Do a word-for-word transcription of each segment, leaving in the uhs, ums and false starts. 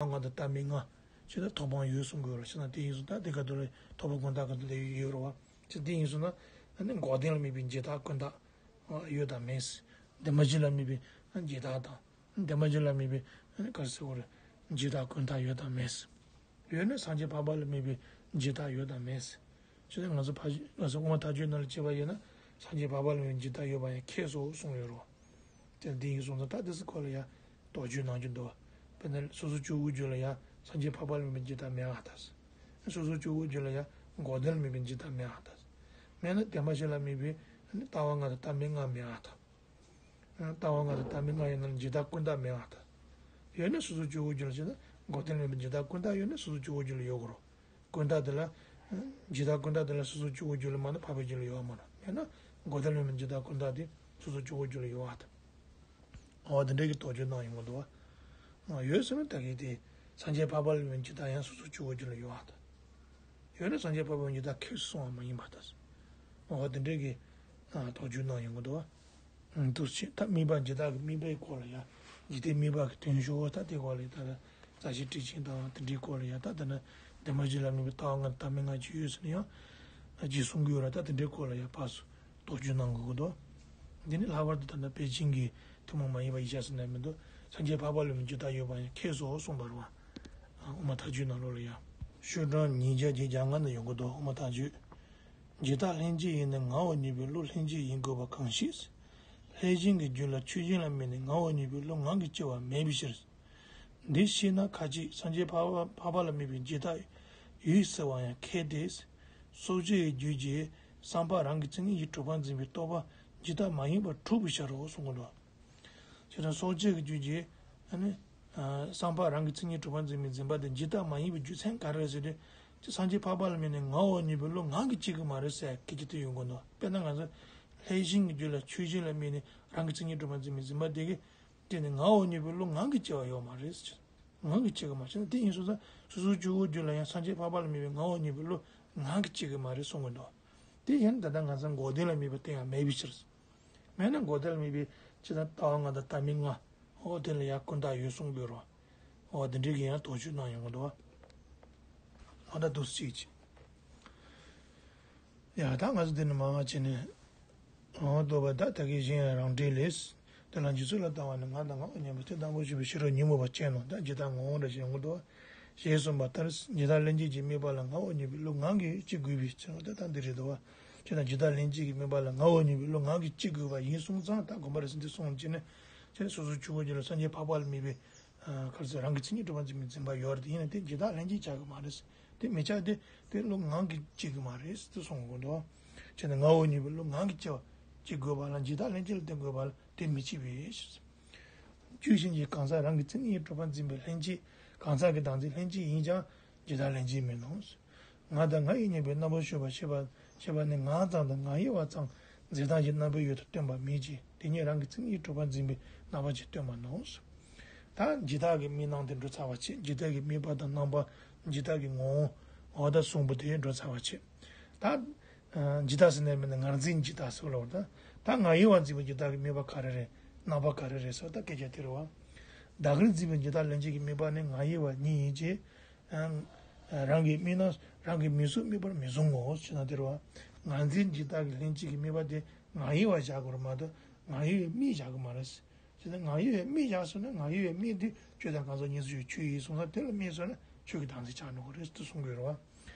ལྔ་དང་ལྟ་མིན་ལྔ། ཅེས་ད་ཐོབ་དབང་ཡོད་གསུང་དགོས་རེད། ཅེས་ན་དེ་ཡིན་སོང་ད་དེ་ག་དུ་ལ་ཐོབ་པ་ཀུན་བཏགས་ག་དུ་ལ་ཡོད་རེད་བ། ཅེས་དེ་ཡིན་སོང་ན་ཨ་ནི་འགོག་བདེན་ལ་དམིགས་པའི་འཇིག་ལྟ་ཀུན་བཏགས་ཡོད་དམ་མེད། བདེན་པ་བཞི་ལ་དམིགས་པའི་འཇིག་ལྟ་དང་། བདེན་པ་བཞི་ལ་དམིགས་པའི་ག་རེ་ཟེར་དགོས་རེད། འཇིག་ལྟ་ཀུན་བཏགས་ཡོད་དམ་མེད། ཡོད་ན་སངས་རྒྱས་འཕགས་པ་ལ་དམིགས་པའི་འཇིག་ལྟ་ཡོད་དམ་མེད། ཅེས་ང་ཚོ་ཕ་ང་ཚོ་དབུ་མ་ཐལ་འགྱུར་ནང་ལ་བྱས་པ་ཡིན་ན་སངས་རྒྱས་འཕགས་པ་ལ་དམིགས་པའི་འཇིག་ལྟ་ཡོད་པ་ཡང་ཁེགས་སོ་གསུངས་ཡོད་རེད། དེ་འདི་ཡིན་སོང་ཙང་ད་དེ་ཚོ་སྐོར་ལ་ཡང་དོགས་གཅོད་གནང་རྒྱུ་འདུག་དཔེར་ན་སོ་སོ་སྐྱེ་བོའི་རྒྱུད་ལ་ཡང་སངས་རྒྱས་འཕགས་པ་ལ་དམིགས་པའི་འཇིག་ལྟ་མེད་པར་ཐལ། སོ་སོ་སྐྱེ་བོའི་རྒྱུད་ལ་ཡང་འགོག་བདེན་ལ་དམིགས་པའི་འཇིག་ལྟ་མེད་པར་ཐལ། མེད་ན་བདེན་པ་བཞི་ལ་དམིགས་པའི་ལྟ་བ་ལྔ་དང་ལྟ་མིན་ལྔ་མེད་པར་ཐལ། ལྟ་བ་ལྔ་དང་ལྟ་མིན་ལྔ་ཡོད་ན་འཇིག་ལྟ་ཀུན་བཏགས་མེད་པར་ཐལ། ཡོད་ན་སོ་སོ་སྐྱེ་བོའི་རྒྱུད་ལ་བྱས་ན་འགོག་བདེན་ལ་དམིགས་པའི་འཇིག་ལྟ་ཀུན་བཏགས་ཡོད་ན་སོ་སོ་སྐྱེ་བོའི་རྒྱུད་ལ་ཡོད་དགོས་རེད། ཀུན་བཏགས་དེ་ལ། འཇིག་ལྟ་ཀུན་བཏགས་དེ་ལ་སོ་སོ་སྐྱེ་བོའི་རྒྱུད་ལ་མ་གཏོགས་འཕགས་པའི་རྒྱུད་ལ་ཡོད་པ་མ་རེད། ཡང་ན་འགོག་བདེན་ལ་དམིགས་པའི་འཇིག་ལྟ་ཀུན་བཏགས་དེ་སོ་སོ་སྐྱེ་བོའི་རྒྱུད་ལ་ཡོད་པར་ཐལ། འོ་དེ་འདྲའི་གི་དོགས་གཅོད་གནང་ཡོང་གི་འདུག་བ། ཡོད་ཟེར་ན་ད་གི་དེ་སངས་རྒྱས་འཕགས་པ་ལ་དམིགས་པའི་འཇིག་ལྟ་ཡང་སོ་སོ་སྐྱེ་བོའི་རྒྱུད་ལ་ཡོད་པར་ཐལ། ཡོད་ན་སངས་རྒྱས་འཕགས་པའི་འཇིག་ལྟ་ཁེགས་སུ་སོང་བ་མ་ཡིན་པར་ཐལ། འོ་དེ་འདྲའི་གི་དོགས་གཅོད་གནང་ཡོང་གི་འདུག་བ། འདུག་ཅེས་ད་དམིགས་པ་འཇིག་ལྟ་གི་དམིགས་པའི་སྐོར་ལ་ཡང་འཇིག་ལྟའི་དམིགས་པ་གི་དོན་ཤོག་ད་དེ་སྐོར་ལ་ད་ལྟ་རྩ་ཤེ་ཊཱིཀ་ཆེན་དང་དེ་འདྲའི་སྐོར་ལ་ཡང་ད་ལྟ་ན་བདེན་པ་བཞི་ལ་དམིགས་པའི་ལྟ་བ་ལྔ་ལྟ་མིན་ལྔ་ཅིག་ཡོད་ཟེར་ན་ཡང་ཅིག་གསུང་གི་ཡོད་ར། ད་དེ་འདྲའི་སྐོར་ལ་ཡང་ཕར་ཚུར་དོགས་གཅོད་གནང་དགོས་ཀྱི་འདུག་འདི་ནི་ལྷག་པར་དུ་ད་ལྟ་པེ་ཅིང་གི་ཐུན་མོང་མ་ཡིན་པ་ཡིག་ཆ་ཟེར་ན་མི་འདུག་སངས་རྒྱས་འཕགས་པ་ལ་དམིགས་པའི་འཇིག་ལྟ་ཡོད་པ་ཡང་ཁེགས་སོ་གསུངས་པ་རེད་བ། དབུ་མ་ཐལ་འགྱུར་ནང་ལོགས་ལ་ཡང་། ཤོག་གྲངས་ཉིས་བརྒྱ་བརྒྱད་ཅུ་གྱ་ལྔ་ནས་ཡོང་གི་འདུག་དབུ་མ་ཐལ་འགྱུར། འཇིག་ལྟ་ལྷན་སྐྱེས་ཡིན་ན་ངའོ་སྙམ་པའི་བློ་ལྷན་སྐྱེས་ཡིན་དགོས་པ་གང་ཞིག་ལྷས་བྱིན་གྱི་རྒྱུད་ལ་ཆོས་ཅན་ལ་དམིགས་ནས་ངའོ་སྙམ་པའི་བློ་ངང་གིས་སྐྱེ་བ་མེད་པའི་ཕྱིར། འདི་ཤེ་ན་ཁ་ཅིག་སངས་རྒྱས་འཕགས་པ་འཕགས་པ་ལ་དམིགས་པའི་འཇིག་ལྟ་ཡོད་ཟེར་བ་ཡང་ཁེགས་ཏེ། སྲོག་གཅོད་ཀྱི་རྒྱུད་ཀྱི་བསམ་པ་རང་གི་མཚན་ཉིད་ཀྱིས་གྲུབ་པར་འཛིན་པའི་རྟོག་པ་འཇིག་ལྟ་མ་ཡིན་པར་གྲུབ་པའི་ཕྱིར་རོ་གསུང་གི་འདུག་ཁྱེད་རང་སྲོག་གཅོད་ཀྱི་རྒྱུད་ཀྱི་ཨ་ནི་བསམ་པ་རང་གི་མཚན་ཉིད་གྲུབ་པར་འཛིན་པའི་འཛིན་པ་དེ་འཇིག་ལྟ་མ་ཡིན་པའི་རྒྱུ་མཚན་ག་རེ་རེད་ཟེར་ཏེ། སངས་རྒྱས་འཕགས་པ་ལ་དམིགས་ནས་ངའོ་སྙམ་པའི་བློ་ངང་གིས་སྐྱེ་གི་མ་རེད་ཟེར་སྐད་ཆ་དེ་ཡོང་གི་འདུག་དཔེར་ན་ང་ཚོ་ལྷས་བྱིན་གྱི་རྒྱུད་ལ་ཆོས་ཅན་ལ་དམིགས་ནས་རང་གི་མཚན་ཉིད་གྲུབ་པར་འཛིན་པའི་འཛིན་པ་དེ་གིས་དེ་ནི་ངའོ་སྙམ་པའི་བློ་ངང་གིས་སྐྱེ་བ་ཡོད་མ་རེད། ངང་གིས་སྐྱེ་གི་མ་རེད། དེ་ཡིན་སོང་ཙང་སོ་སོའི་སྐྱེ་བོའི་རྒྱུད་ལ་ཡང་སངས་རྒྱས་འཕགས་པ་ལ་དམིགས་པའི་ངའོ་སྙམ་པའི་བློ་ངང་གིས་སྐྱེ་གི་མ་རེད་གསུང་གི་འདུག་དེ་ཡང་ད་ལྟ་ང་ཚོ་འགོག་བདེན་ལ་དམིགས་པ་དེ་ཡང་མེད་པའི་ཕྱིར། མེད་ན་འགོག་བདེན་ལ་དམིགས་པའི་ཅི་ལྟར་ལྟ་བ་ལྔ་དང་ལྟ་མིན་ལྔ། འོ་དེ་ལ་ཡང་ཀུན་བཏགས་ཡོད་གསུང་དགོས་རོ། འོ་དེ་འདྲའི་གི་ཡང་དོགས་གཅོད་གནང་ཡོང་གི་འདུག་བ། འོ་ད་འདུག་སེ་གཅིག་གཅིག་ཡ་ད་ང་ཚོ་འདི་ནས་མར་མར་བྱས་ནས། འོ་འདོད་པ་ད་ད་གིན་གཞན་ཡང་རང་འགྲེལ་ལས། དེ་ལ་འཇིག་ཚོགས་ལ་ལྟ་བ་ནི་ང་དང་ངའོ་སྙམ་པའི་དེ་དང་པོ་ཞེས་པའི་ཕྱི་རོལ་ཉོན་མོངས་པ་ཅན་ནོ། ད་ཇི་ལྟར་ངོ་བོ་འདྲ་ཞིག་ཡོང་གི་འདུག་བ། ཞེས་གསུངས་པ་ལྟར་འཇིག་ལྟ་ལྷན་སྐྱེས་ཀྱི་དམིགས་པ་ལ་ངའོ་སྙམ་པའི་བློ་ངང་གིས་སྐྱེ་དགོས་པའི་ཕྱིར་རོ། དེ་ལྟ་འདི་རེད་དོ། ཅེས་དང་ཇི་ལྟར་ལྷན་སྐྱེས་ཀྱི་དམིགས་པ་ལ་ངའོ་སྙམ་པའི་བློ་ངང་གིས་སྐྱེ་དགོས་པ་ཡིན་གསུངས་ཙང་ད་དགོངས་པ་རེད་ཟེར་འདི་གསུངས་ཀྱི་ནས། ཅེས་སོ་སོའི་སྤྱི་བོ་རྒྱུད་ལ་སངས་རྒྱས་འཕགས་པ་ལ་དམིགས་པའི། ག་རེ་ཟེར་རང་གི་མཚན་ཉིད་གྲུབ་པར་འཛིན་པའི་འཛིན་པ་ཡོད་རེད། ཡིན་ན་དེ་ཇི་ལྟར་ལྷན་སྐྱེས་བྱ་གི་མ་རེད། དེ་མི་བྱ་སྟེ་དེ་བློ་ངང་གིས་སྐྱེ་གི་མ་རེད་དེ་གསུང་དགོས་འདུག་ཅེས་ནས་ངའོ་སྙམ་པའི་བློ་ངང་གིས་སྐྱེ་བ་སྐྱེ་དགོས་པ་ལ་ཇི་ལྟར་ལྷན་སྐྱེས་ལ་བརྟེན་དགོས་པ་ལ་དེ་མི་བྱེད་པས། ཆོས་ཅན་གྱི་གང་ཟག་རང་གི་མཚན་ཉིད་གྲུབ་པར་འཛིན་པའི་ལྷན་སྐྱེས་གང་ཟག་གི་བདག་འཛིན་ལྷན་སྐྱེས་ཡིན་ཀྱང་ཇི་ལྟར་ལྷན་སྐྱེས་མིན་ནོ། ང་དང་ང་ཡི་སྙམ་པའི་རྣམ་པར་ཤེས་པ་ཤེས་པ་ཤེས་པ་ནི་ང་ཙམ་དང་ང་ཡི་བ་ཙམ་འཛིན་སྟངས་ཀྱི་རྣམ་པའི་ཡུལ་དུ་སྟོན་པ་མེད་ཅིང་དེ་ཉིད་རང་གི་མཚན་ཉིད་གྲུབ་པར་འཛིན་པའི་རྣམ་པ་ཅིག་སྟོན་པ་ནོ། ད་འཇིག་ལྟ་གི་དམིགས་སྣང་དེ་འགྲོ་ཚར་བ་བྱེད། འཇིག་ལྟ་གི་དམིགས་པ་དང་རྣམ་པ། འཇིག་ལྟ་གི་ངོ་བོ། འོ་ད་གསུམ་པོ་དེ་འགྲོ་ཚར་བ་བྱེད། ད་འཇིག་ལྟ་ཟེར་ནས་མིན་ན་ངར་འཛིན་འཇིག་ལྟ་ཟེར་བ་ལ་འོ་ད་ད་ང་ཡི་བ་འཛིན་པའི་འཇིག་ལྟ་གི་དམིགས་པ་ག་རེ་རེད། རྣམ་པ་ག་རེ་རེད་ཟེར་བ་ད་སྐད་ཆ་དེ་རེད་བ། བདག་གིར་འཛིན་པའི་འཇིག་ལྟ་ལྷན་སྐྱེས་ཀྱི་དམིགས་པ་ནི་ང་ཡི་བ་ཉིད་ཡིན་གྱི། རང་གི་དམིགས་སྣང་རང་གི་མིང་གཟུགས་དམིགས་པར་མི་བཟུང་ངོ་ཞེ་ན་དེ་རུ་ང་འཛིན་འཇིག་ལྟ་གི་ལྷན་སྐྱེས་ཀྱི་དམིགས་པ་དེ་ང་ཡི་བ་བཞག་དགོས་རེད་མ་གཏོགས་ང་ཡི་བའི་དམིགས་བཞག་གི་མ་རེད། ཞེ་ན་ང་ཡི་བའི་དམིགས་བཞག་སོང་ན་ང་ཡི་བའི་དམིགས་དེ་ཆོས་དང་གང་ཟག་གཉིས་སུ་ཡོད་ཆོས་ཡིན་གསུངས་ས་དེ་ལ་དམིགས་སོང་ན་ཆོས་ཀྱི་བདག་འཛིན་ཆགས་འགྲོ་གི་རེད་དེ་གསུང་དགོས་རེད་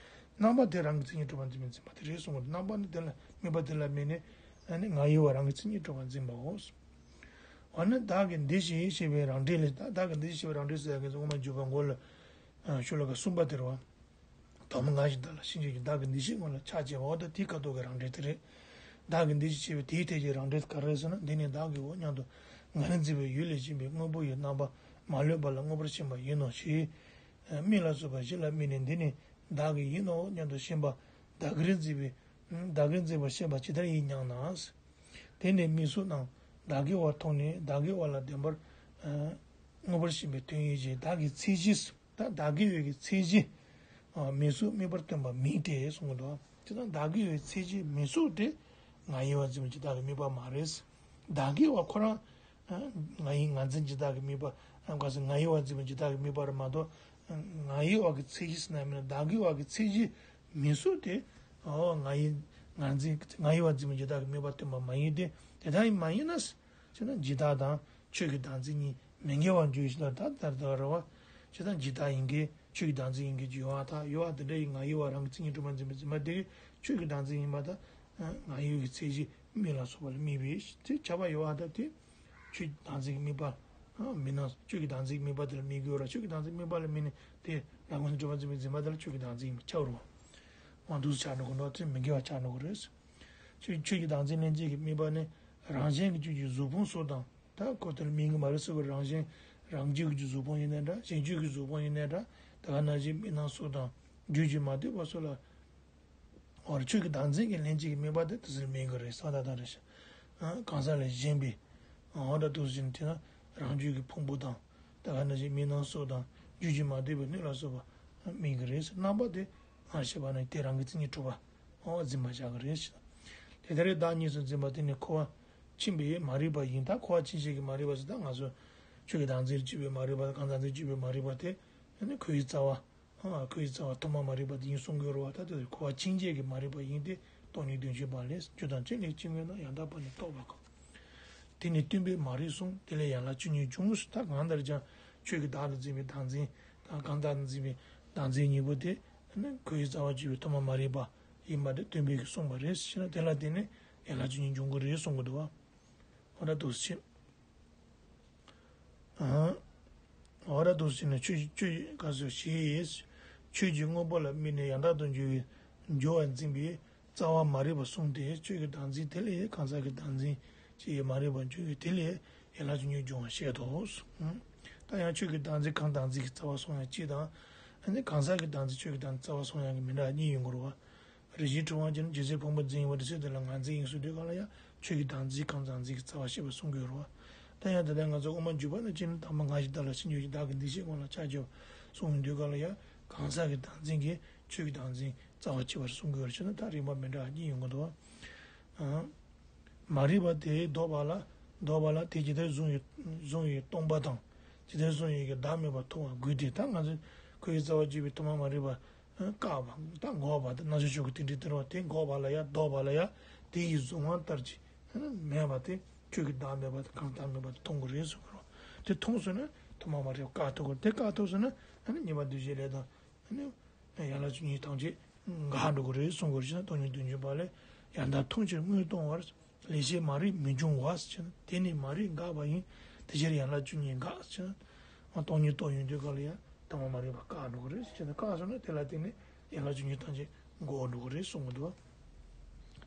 བ། རྣམ་པ་དེ་རང་གི་མཚན་ཉིད་གྲུབ་པར་འཛིན་པའི་འཛིན་པ་དེ་རེད་གསུང་གི་རེད། རྣམ་པ་ནི་དེ་ལ་དམིགས་པ་དེ་ལ་དམིགས་ནས་ཨ་ནི་ང་ཡི་བ་རང་གི་མཚན་ཉིད་གྲུབ་པར་འཛིན་པའོ། འོ་ན་བདག་གིས་འདི་ཞེས་ཤེས་པའི་རང་འགྲེལ་ལས། ད་བདག་གིས་འདི་ཞེས་ཤེས་པའི་རང་འགྲེལ་ཟེར་ཡག་གི་དབུ་མ་འཇུག་པ་མགོ་ལ། ཤོ་ལོ་ཀ་གསུམ་པ་དེ་རེད་བ། དོན་ངར་ཞིག་བདག་ལ་ཤེས་བྱེད་ཀྱི་བདག་གིས་འདི་ཞེས་སྔོན་ལ་ཕྱག་བྱས་པ་འོ་ད་དེའི་ཁ་ཐོག་གི་རང་འགྲེལ་དེ་རེད། བདག་གིས་འདི་ཞེས་བྱས་པའི་དེའི་ཐད་ཀྱི་རང་འགྲེལ་ག་རེ་རེད་ཟེར་ན། འདི་ནི་བདག་གི་འོ་སྙམ་དུ་ངར་འཛིན་པའི་ཡུལ་ལས་གཞན་པའི་དངོས་པོ་ཡི་རྣམ་པ་མ་ལུས་པ་ལ་མངོན་པར་ཕྱིན་པ་ཡིན་ནོ་ཞེས། མིག་ལ་སོགས་པ་བཞི་ལ་དམིགས་ནས་འདི་ནི་བདག་གི་ཡིན་ནོ་སྙམ་དུ་ཤེས་པ་བདག་གིར་འཛིན་པའི། བདག་གིར་འཛིན་པ་ཤེས་པ་ཇི་ལྟར་ཡིན་སྙམ་ན། དེ་ནི་མིག་གཟུགས་རྣམས་བདག་གི་བར་མཐོང་ནས་བདག་གི་བར་ལ་བདེན་པར་མངོན་པར་ཕྱིན་པའི་དོན་ཡིན་གྱི་བདག་གི་མཚན་གཞི། ད་བདག་གི་འོད་ཀྱི་མཚན་གཞི། མིག་གཟུགས་དམིགས་པར་སྟོན་པ་མིན་ཏེ་གསུངས་འདུག་དེ་དང་བདག་གི་འོད་མཚན་གཞི་མིག་གཟུགས་དེ་ང་ཡི་བ་འཛིན་པའི་འཇིག་ལྟ་གི་དམིགས་པ་མ་རེད། བདག་གི་བ་ཁོ་རང་ང་ཡི་ངར་འཛིན་འཇིག་ལྟ་གི་དམིགས་པ་ ཨ་ག་ཟེར་ང་ཡི་བ་འཛིན་པའི་འཇིག་ལྟ་གི་དམིགས་པ་རེད་མ་གཏོགས། ང་ཡི་བ་གི་ཚད་གཞི་ཟེར་ན་མིན་ན་བདག་གི་བ་གི་ཚད་གཞི་མིན་སོགས་དེ། ཨོ་ང་ཡི་ང་འཛིན་ང་ཡི་བ་འཛིན་པའི་འཇིག་ལྟ་གི་དམིགས་པ་སྟོན་པ་མ་ཡིན་ཏེ། དེ་ལྟ་ཡིན་མ་ཡིན་ན། ཅེ་ན་འཇིག་ལྟ་དང་ཆོས་ཀྱི་བདག་འཛིན་གཉིས་མི་འགལ་བར་འགྱུར་ཞེས་ལ་ད་ལྟར་དུ་རེད་བ། ཅེ་ན་འཇིག་ལྟ་ཡིན་གྱི་ཆོས་ཀྱི་བདག་འཛིན་ཡིན་གྱི་ཡོད་བ་ད་ཡོད་བ་དེ་འདྲ་ཡིན། ང་ཡི་བ་རང་གི་མཚན་ཉིད་གྲུབ་པར་འཛིན་པའི་འཛིན་པ་དེ་ཆོས་ཀྱི་བདག་འཛིན་ཡིན་པ་ད། ང་ཡི་བའི་ཚད་གཞི་མིག་ལ་སོགས་པ་ལ་དམིགས་པའི་དེ་ཁྱབ་པ་ཡོད་བ་ད་དེ། ཆོས་ཀྱི་བདག་འཛིན་གྱི་དམིགས་པ། མི་སྣང་ཆོས་ཀྱི་བདག་འཛིན་གྱི་དམིགས་པ་དེ་ལ་དམིགས་དགོས་ར། ཆོས་ཀྱི་བདག་འཛིན་གྱི་དམིགས་པ་ལ་དམིགས་ནས་དེ་རང་ངོས་ནས་གྲུབ་པར་འཛིན་པའི་འཛིན་པ་དེ་ལ་ཆོས་ཀྱི་བདག་འཛིན་ཡིན་པ་ཁྱབ་རུང་། དབང་དུ་ཆ་འགྲོ་གི་འགྲོ་ཚེ་མི་འགལ་བ་ཆགས་འགྲོ་གི་རེད། ཆོས་ཆོས་ཀྱི་བདག་འཛིན་ལྷན་སྐྱེས་ཀྱི་དམིགས་པ་ནི་རང་གཞན་གྱི་རྒྱུད་ཀྱི་གཟུགས་ཕུང་སོགས་དང་། ད་ཁོ་དེ་ལ་དམིགས་ཀྱི་མ་རེད་ཟེར་བའི་རང་གཞན་རང་རྒྱུད་ཀྱི་གཟུགས་ཕུང་ཡིན་ནའི་འདྲ། གཞན་རྒྱུད་ཀྱི་གཟུགས་ཕུང་ཡིན་ནའི་འདྲ། ད་ག་ནང་བཞིན་མིག་སྣ་སོགས་དང་རྒྱུད་ཀྱིས་མ་བསྡུས་པ་སོགས་ལ། འོ་ར་ཆོས་ཀྱི་བདག་འཛིན་གྱི་ལྷན་སྐྱེས་ཀྱི་དམིགས་པ་དེ་དེ་ཚོར་དམིགས་ཀྱི་རེད། ས་ད་དང་རེད་ཤག་གང་ཟག་ལས་གཞན་པའི། འོ་ར་དུ་ཟིན་དེ་ན་རང་རྒྱུད་ཀྱི་ཕུང་པོ་དང་། ད་ག་ནང་བཞིན་མིག་སྣ་སོགས་དང་རྒྱུད་ཀྱིས་མ་བསྡུས་པའི་སྣོད་ལ་སོགས་པ་དམིགས་ཀྱི་རེད། རྣམ་པ་དེ་ང་ཤེས་པ་ནི་དེ་རང་གི་མཚན་ཉིད་གྲུབ་པ། འོ་འཛིན་པ་བཞག་གི་རེད་ཤག་དེ་ལྟར་བདག་གཉིས་སུ་འཛིན་པ་དེ་ནི་འཁོར་བ་འཆིང་བའི་མ་རིག་པ་ཡིན། ད་འཁོར་བ་འཆིང་བྱེད་ཀྱི་མ་རིག་པ་ཟེར་ད་ང་ཚོ་ཆོས་ཀྱི་བདག་འཛིན་གྱིས་བསྒྱུར་བའི་མ་རིག་པ། གང་ཟག་འཛིན་གྱིས་བསྒྱུར་བའི་མ་རིག་པ་དེ་ནི་འཁོར་བའི་རྩ་བ། ཨ་ཁོའི་རྩ་བ་ཐོག་མ་མ་རིག་པ་དེ་ཡིན་གསུང་གི་ཡོད་རེད་བ། ད་དེ་འཁོར་བ་འཆིང་བྱེད་ཀྱི་མ་རིག་པ་ཡིན་ཏེ། སྟོང་ཉིད་བདུན་ཅུ་པ་ལས། རྒྱུ་དང་རྐྱེན་ལས་སྐྱེ་དངོས་རྣམས། ཡང་དག་པར་ནི་རྟོགས་པ་གང་། དེ་ནི་སྟོན་པས་མ་རིག་གསུངས། དེ་ལས་ཡན་ལག་བཅུ་གཉིས་འབྱུང་། ད་གང་ལྟར་ཀྱང་ཆོས་ཀྱི་བདག་ཏུ་འཛིན་པའི་བདག་འཛིན་དང་། གང་བདག་ཏུ་འཛིན་པའི་བདག་འཛིན་གཉིས་པོ་དེ་ནི་ཁོའི་རྩ་བ་གཅིག་པའི་ཐོག་མ་མ་རིག་པ་ཡིན་པ་དེ་སྟོན་པས་ཀྱིས་གསུངས་པ་རེད་ཟེར་ན། དེ་ལ་བརྟེན་ནས་ཡན་ལག་བཅུ་གཉིས་འབྱུང་གི་རེད་གསུང་གི་འདུག་བ། འོ་ད་འདུག་སེ་བྱས། འོ་ར་འདུག་སེ་བྱས་ནས་ཆོས་ཆོས་ག་ཟེར་ཞེས། ཆོས་ཀྱི་དངོས་པོ་ལ་དམིགས་ནས་ཡང་དག་ཏུ་འགྱུར་བའི་འགྱུར་བར་འཛིན་པའི་རྩ་བ་མ་རིག་པ་གསུངས་ཏེ། ཆོས་ཀྱི་བདག་འཛིན་དེ་ལས་གང་ཟག་གི་བདག་འཛིན་ཅེས་མ་རིག་པ་འགྱུར་བའི་དེ་ལས་ཡན་ལག་བཅུ་གཉིས་འབྱུང་བར་བཤད་དོ། ད་ཡང་ཆོས་ཀྱི་བདག་འཛིན་གང་བདག་འཛིན་གྱི་རྩ་བ་གསུངས་ཡང་གཅིག་དང་། ཨ་ནི་གང་ཟག་གི་བདག་འཛིན་ཆོས་ཀྱི་བདག་འཛིན་རྩ་བ་གསུངས་ཡང་གི་མི་འདྲ་གཉིས་ཡོང་གི་རེད་བ། རིགས་ཤེས་གྲུབ་དབང་གིས་ནི་རྗེས་འཛིན་ཕུང་པོ་འཛིན་ཡིན་པ་དེ་ཚོ་དེ་ལ་ངར་འཛིན་ཡིན་གསུངས་དུས་ག་ལ་ཡང་ཆོས་ཀྱི་བདག་འཛིན་གང་བདག་འཛིན་གྱི་རྩ་བ་བཤད་པ་གསུང་གི་ཡོད་རེད་བ། ད་ཡང་ད་ལྟ་ང་ཚོ་དབུ་མ་འཇུག་པ་ནང་བཞིན་དང་པོ་ང་ཞེས་བདག་ལ་ཕྱིན་ཆོས་ཀྱི་བདག་གི་འདི་ཤེས་ངོ་ལ་ཆ་བཞག་གསུང་ཡོང་དུས་ག་ལ་ཡང་གང་ཟག་གི་བདག་འཛིན་གྱིས་ཆོས་ཀྱི་བདག་འཛིན་རྩ་བ་གཅིག་པར་གསུང་གི་ཡོད་རེད་ཟེར་ན། ད་རིགས་པ་མི་འདྲ་བ་གཉིས་ཡོང་གི་འདུག་བ། མ་རིག་པ་དེས་ལྡོག་པ་ལ་ལྡོག་པ་ལ་དེ་ཇི་ལྟར་བཟུང་བའི་བཟུང་བའི་སྟོང་པ་དང་། ཇི་ལྟར་བཟུང་བའི་གི་བདག་མེད་པ་མཐོང་བ་དགོས་ཏེ། ད་ང་ཚོས་ཁོའི་རྩ་བ་གཅིག་པའི་ཐོག་མ་མ་རིག་པ། བཀག་པ་དང་འགོག་པ་དང་རྣམ་བཤད་ཆོས་ཀྱི་རྟེན་འབྲེལ་སྟོན་པ་དེ་འགོག་པ་ལ་ཡང་ལྡོག་པ་ལ་ཡང་དེ་ཡི་གཟུང་བ་ལྟར་གྱི་མེད་པ་དེ་ཆོས་ཀྱི་བདག་མེད་པ་དང་གང་བདག་མེད་པ་དེ་མཐོང་དགོས་རེད་གསུངས་པ་རེད། དེ་མཐོང་སོང་ན་ཐོག་མ་མ་རིག་པ་བཀག་ཐུབ་དགོས། དེ་བཀག་ཐུབ་སོང་ན་ཨ་ནི་གཉིས་པ་འདུ་བྱེད་ལས་དང་ཨ་ནི་ཡན་ལག་བཅུ་གཉིས་ཐམས་ཅད་འགག་འགྲོ་གི་རེད་གསུང་དགོས་རེད་ཟེར་ན། སྟོང་ཉིད་བདུན་ཅུ་པ་ལས། ཡང་དག་མཐོང་ཕྱིར་དངོས་སྟོང་བར། ལེགས་བཤད་མ་རིག་མི་འབྱུང་བ་ཟེར་ན། དེ་ནི་མ་རིག་འགགས་པ་ཡིན། དེ་ཕྱིར་ཡན་ལག་བཅུ་གཉིས་འགག་ཟེར་ན། སྟོང་ཉིད་རྟོགས་ཡོང་དུས་ག་ལ་ཡང་ཐོག་མ་མ་རིག་པ་བཀག་འགྲོ་གི་རེད་ཟེར་ན། བཀག་སོང་ན་དེ་ལ་བརྟེན་ནས་ཡན་ལག་བཅུ་གཉིས་ཐམས་ཅད་འགོག་འགྲོ་གི་རེད་གསུང་གི་འདུག།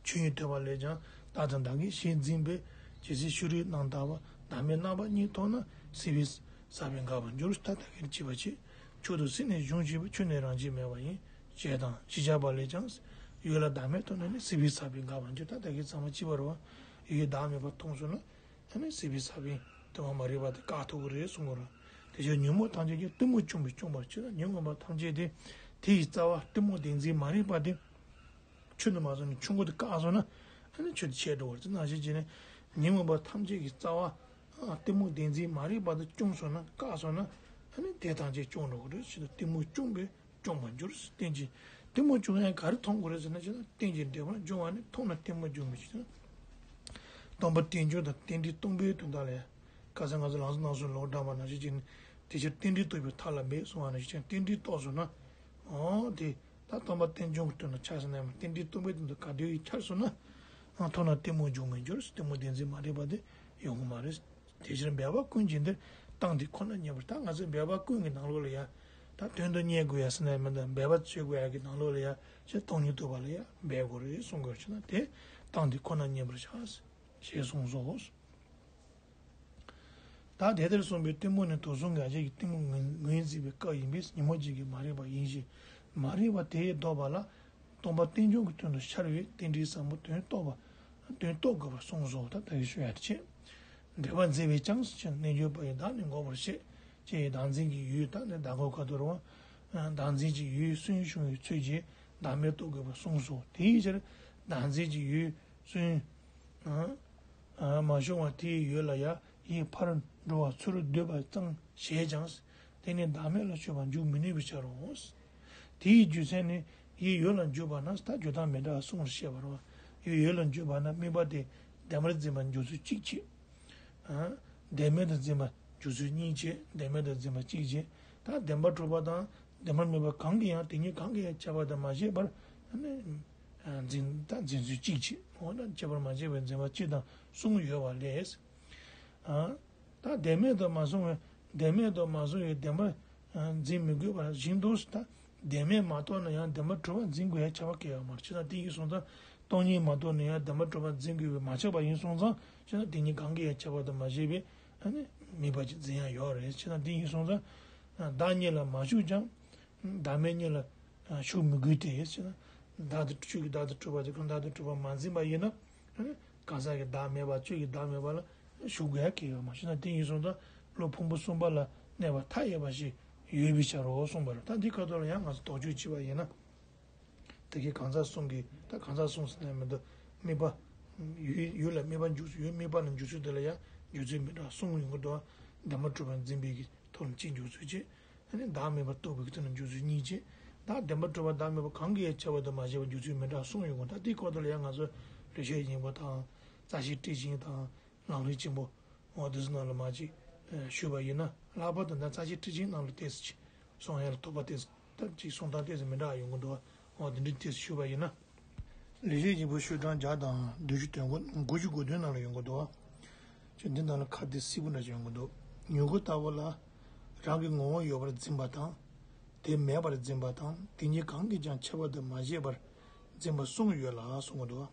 ཆོས་ཉིད་ཐོས་པ་ལས་ཀྱང་བདག་དང་བདག་གི་ཞེས་འཛིན་པས། ཇི་སྲིད་ཕྱི་རོལ་རྣམ་དག་པ། བདག་མེད་རྣམ་པ་གཉིས་མཐོང་ན། སྲིད་པའི་ས་བོན་འགགས་པར་འགྱུར། ད་ལྟ་བའི་ཕྱི་པ་ཕྱི། མཆོག་ཏུ་སྲིད་ནས་བྱུང་བྱས་པའི། ཆོས་ནི་རང་བཞིན་མེད་པ་ཡིན། ཞེས་དང་ཞེས་བྱ་བ་ལས་ཀྱང་། ཡུལ་ལ་བདག་མེད་མཐོང་ན་ནི། སྲིད་པའི་ས་བོན་འགགས་པར་འགྱུར། ད་ལྟ་གི་ཚང་མ་ཕྱི་པ་རེད་བ། ཡུལ་བདག་མེད་པ་མཐོང་སོང་ན་ཨ་ནི་སྲིད་པའི་ས་བོན་ཐོག་མ་མ་རིག་པ་དེ་བཀག་ཐུབ་ཀྱི་རེད་གསུང་གི་རེད། དེ་ཕྱིར་ཉོན་མོངས་ཐམས་ཅད་ཀྱང་གཏི་མུག་བཅོམ་པས་སྐྱོང་བར་བྱེད། ཉོན་མོངས་པ་ཐམས་ཅད་དེ་དེ་ཡི་རྩ་བ་གཏི་མུག་བདེན་འཛིན་མ་རིག་པ་དེ་ཆུ་ནང་མ་སོང་ནས་ཆུང་ཀུ་དེ་བཀག་སོང་ན་ཨ་ནི་ཆུ་དེ་ཆད་འགྲོ་བར་བྱེད། ནང་བཞིན་བྱས་ནས་ཉོན་མོངས་པ་ཐམས་ཅད་ཀྱི་རྩ་བ་གཏི་མུག་བདེན་འཛིན་མ་རིག་པ་དེ་བཅོམ་སོང་ན་བཀག་སོང་ན་ཨ་ནི་དེ་ཐམས་ཅད་སྐྱོང་འགྲོ་གི་རེད་ཟེར། གཏི་མུག་བཅོམ་པས་སྐྱོང་བར་འགྱུར། རྟེན་ཅིང་གཏི་མུག་བཅོམ་ཡང་ག་རེ་མཐོང་དགོས་རེད་ཟེར་ན། ཅེ་ན་རྟེན་ཅིང་འབྲེལ་པར་འབྱུང་བ་ནི། མཐོང་ན་གཏི་མུག་འཇོམས་པའི་ཕྱིར། སྟོང་པ་རྟེན་འབྱུང་དང་རྟེན་འབྲེལ་སྟོང་པའི་དོན་དག་ལས། ཁ་སང་ང་ཚོ་ལམ་སང་ནང་སོ་ལོག་འདྲ་བ་ནང་བཞིན་གྱི་ནི། དེ་ཕྱིར་རྟེན་འབྲེལ་རྟོགས་པའི་ཐབས་ལ་འབད་གསུངས་པ་ནང་བཞིན་ཀྱང་རྟེན་འབྲེལ་རྟོགས་སོང་ན། འོ་དེ་ད་སྟོང་པ་རྟེན་འབྱུང་གི་དོན་དུ་འཆར་ཟིན་ན་ཡང་རྟེན་འབྲེལ་སྟོང་པའི་དོན་དུ་ག་དུས་ཡིན་འཆར་སོང་ན། མཐོང་ན་གཏི་མུག་འབྱུང་བར་འགྱུར། གཏི་མུག་བདེན་འཛིན་མ་རིག་པ་དེ་ཡོང་གི་མ་རེད། དེ་ཕྱིར་འབད་པ་ཀུན་གྱི་འདིར། གཏན་དེ་ཁོ་ན་རྙེད་པར། ད་ང་ཚོས་འབད་པ་ཀུན་གྱི་ནང་ལོགས་ལ་ཡ། ད་དོན་དུ་གཉེར་དགོས་ཡ་ཟེར་ན་མི་འདུག། འབད་པ་བྱེད་དགོས་ཡ་གི་ནང་ལོགས་ལ་ཡ་ཅེ་སྟོང་ཉིད་རྟོགས་པ་ལ་ཡ་འབད་དགོས་རེད་གསུང་དགོས་ཕྱིར་ན། དེ་གཏན་དེ་ཁོ་ན་རྙེད་པར་བྱ། ཞེས་གསུངས་སོ། ད་དེ་ལྟར་གསུངས་པའི་གཏི་མུག་ནི་དུག་གསུམ་གྱི་ཨ་ཅེ་ཀྱི་གཏི་མུག་ངོས་ངོས་འཛིན་པའི་སྐབས་ཡིན་པས་ཉོན་མོངས་ཅན་གྱི་མ་རིག་པ་ཡིན་ཞིང་། མ་རིག་པ་དེས་ལྡོག་པ་ལ། སྟོང་པ་རྟེན་འབྱུང་གི་དོན་དུ་འཆར་བའི་རྟེན་འབྲེལ་ཟབ་མོ་དོན་རྟོགས་པ། དོན་རྟོགས་དགོས་པར་གསུངས་སོ། ད་ལྟ་གི་ཤོད་ཡ་དེ་བྱས། འགྲེལ་པ་མཛད་པས་ཀྱང་ཟེར་ནས་རྣལ་འབྱོར་པ་ཡི་བདག་ནི་འགོག་པར་བཤད། ཅེས་བདག་འཛིན་གྱི་ཡུལ་ད་ནི་བདག་འགོག་ག་དུ་རུང་། བདག་འཛིན་གྱི་ཡུལ་སུན་ཕྱུང་བའི་ཚུལ་གྱིས་བདག་མེད་རྟོགས་དགོས་པར་གསུངས་སོ། དེའི་ཕྱིར་བདག་འཛིན་གྱི་ཡུལ་སུན། མ་ཕྱུང་བ་དེའི་ཡུལ་ལ་ཡང་ ཡིད་ཕར་འགྲོ་བ་ཚུར་སྡོད་པ་ཙམ་བྱས་ཀྱང་། དེ་ནི་བདག་མེད་ལ་སྤྱོད་པར་འཇུག་མི་ནུས་པའི་ཕྱིར་རོ། དེའི་རྒྱུ་མཚན་ནི། ཡིད་ཡུལ་ལ་འཇུག་པ་ན་ད་འཇུག་ལྡོག་མི་འདྲ་གསུམ་ལ་བཤད་པ་རེད། ཡིད་ཡུལ་ལ་འཇུག་པ་ན་དམིགས་པ་དེ་བདེན་པར་འཛིན་པ་འཇུག་ཚུལ་གཅིག་བྱེད། ཨ། བདེན་མེད་དུ་འཛིན་པ་འཇུག་ཚུལ་གཉིས་བྱེད། བདེན་མེད་དུ་འཛིན་པ་གཅིག་བྱེད། ད་བདེན་པར་གྲུབ་པ་དང་བདེན་པར་མེད་པ་གང་གིས་ཡང་དེ་གཉིས་གང་གིས་ཡང་ཁྱབ་པ་དང་མ་ཕྱེད་པར་ནི། ཨ། འཛིན་ད་འཛིན་ཚུལ་གཅིག་བྱེད། འོ་ན་ཁྱབ་པར་མ་ཕྱེད་པའི་འཛིན་པ་གཅིག་དང་གསུམ་ཡོད་པ་ལས། ཨ། ད་བདེན་མེད་དུ་མ་སོང་བས་བདེན་མེད་དུ་མ་སོང་བས་བདེན་པར་འཛིན་མི་དགོས་པ་བཞིན་དུ། ད་བདེན་མེད་མ་རྟོགས་ན་ཡང་བདེན་པར་གྲུབ་པ་འཛིན་དགོས་ཡ་ཁྱབ་པ་སྐྱེ་བ་མ་རེད། ཅི་ལྟར་དེ་ཡིན་སོང་ཙང་སྟོང་ཉིད་མ་རྟོགས་ན་ཡང་བདེན་པར་གྲུབ་པ་འཛིན་དགོས་པས་མ་ཁྱབ་པ་ཡིན་སོང་ཙང་། ཅི་ལྟར་དེ་གཉིས་གང་གིས་ཡང་ཁྱབ་པ་དང་མ་ཕྱེད་པས་ནི་དམིགས་པ་ཅིག་འཛིན་ཡ་ཡོད་རེད། ཅི་ལྟར་དེ་ཡིན་སོང་ཙང་། བདག་གཉིས་ལ་མ་ཞུགས་ཀྱང་། བདག་མེད་གཉིས་ལ་ཞུགས་མི་དགོས་ཏེ། ཅི་ལྟར་བདག་ཏུ་ཆོས་ཀྱི་བདག་ཏུ་གྲུབ་པ་དེ་གང་བདག་ཏུ་གྲུབ་པ་མ་འཛིན་པ་ཡིན་ན། གང་ཟག་གི་བདག་མེད་པ་ཆོས་ཀྱི་བདག་མེད་པ་ལ་ཞུགས་དགོས་ཡ་གལ་ཡོད་མ་རེད། ཅི་ལྟར་དེ་ཡིན་སོང་ཙང་བློ་ཕུང་པོ་གསུམ་པ་ལ་གནས་པ་མཐའ་ཡས་པ་ཞིག་ཡོད་པའི་ཕྱིར་རོ་གསུངས་པ་རེད། ད་འདི་ཁ་ཐོག་ལ་ཡང་ང་ཚོ་དོགས་གཅོད་བྱས་པ་ཡིན་ན། དེ་གའི་གང་ཟག་གསུམ་གྱི་ད་གང་ཟག་གསུམ་ཟེར་ན་མི་འདུག་དམིགས་པ། ཡུལ་ཡུལ་ལ་དམིགས་པ་འཇུག་ཡུལ་དམིགས་པ་ལ་འཇུག་ཚུལ་དེ་ལ་ཡང་འཇུག་ཚུལ་མི་འདྲ་གསུམ་ཡོང་གི་འདུག་བདེན་པར་གྲུབ་པ་འཛིན་པའི་གི་ཐོག་ནས་གཅིག་འཇུག་ཚུལ་གཅིག་ཨ་ནི་བདག་མེད་པར་རྟོགས་པའི་ཐོག་ནས་འཇུག་ཚུལ་གཉིས་བྱས། བདག་བདེན་པར་གྲུབ་པ་བདག་མེད་པ་གང་གིས་ཡང་ཁྱབ་པ་དང་མ་ཕྱེད་པར་འཇུག་ཚུལ་མི་འདྲ་གསུམ་ཡོང་གི། ད་དེའི་སྐོར་དེ་ལ་ཡང་ང་ཚོས་ལེགས་བཤད་སྙིང་པོ་དང་། རྩ་ཤེ་ཊཱིཀ་ཆེན་དང་། ལམ་རིམ་ཆེན་པོ། འོ་དེ་ཚོ་ནང་ལ་མར་ཅིག་ཞུས་པ་ཡིན་ན། ལྷག་པར་དུ་ད་རྩ་ཤེ་ཊཱིཀ་ཆེན་ནང་ལ་ཏོག་ཙམ་ཅིག་གསུང་ཡ་ལ་ཐོགས་པ་ཏོག་ཙམ་ད་ཅིག་གསུང་སྟངས་ཏོག་ཙམ་མི་འདྲ་བ་ཡོང་གི་འདུག་འོ་དེ་འདྲའི་ཏོག་ཙམ་ཞུས་པ་ཡིན་ན། ལེགས་བཤད་སྙིང་པོ་ཤོག་གྲངས་བརྒྱ་དང་བདུན་ཅུ་དོན་དགུ། དགུ་བཅུ་གོ་བདུན་ནང་ལ་ཡོང་གི་འདུག་ཅེས་འདི་ནང་ལ་ཁ་འདི་སིལ་བུ་འདྲ་ཅིག་ཡོང་གི་འདུག་མྱུ་གུ་ལྟ་བུ་ལ་རང་གི་ངོ་བོ་ཡོད་པར་འཛིན་པ་དང་། དེ་མེད་པར་འཛིན་པ་དང་། དེ་གཉིས་གང་གིས་ཀྱང་ཁྱབ་པ་དང་མ་ཕྱེད་པར་འཛིན་པ་གསུམ་ཡོད་ལ་གསུང་གི་འདུག་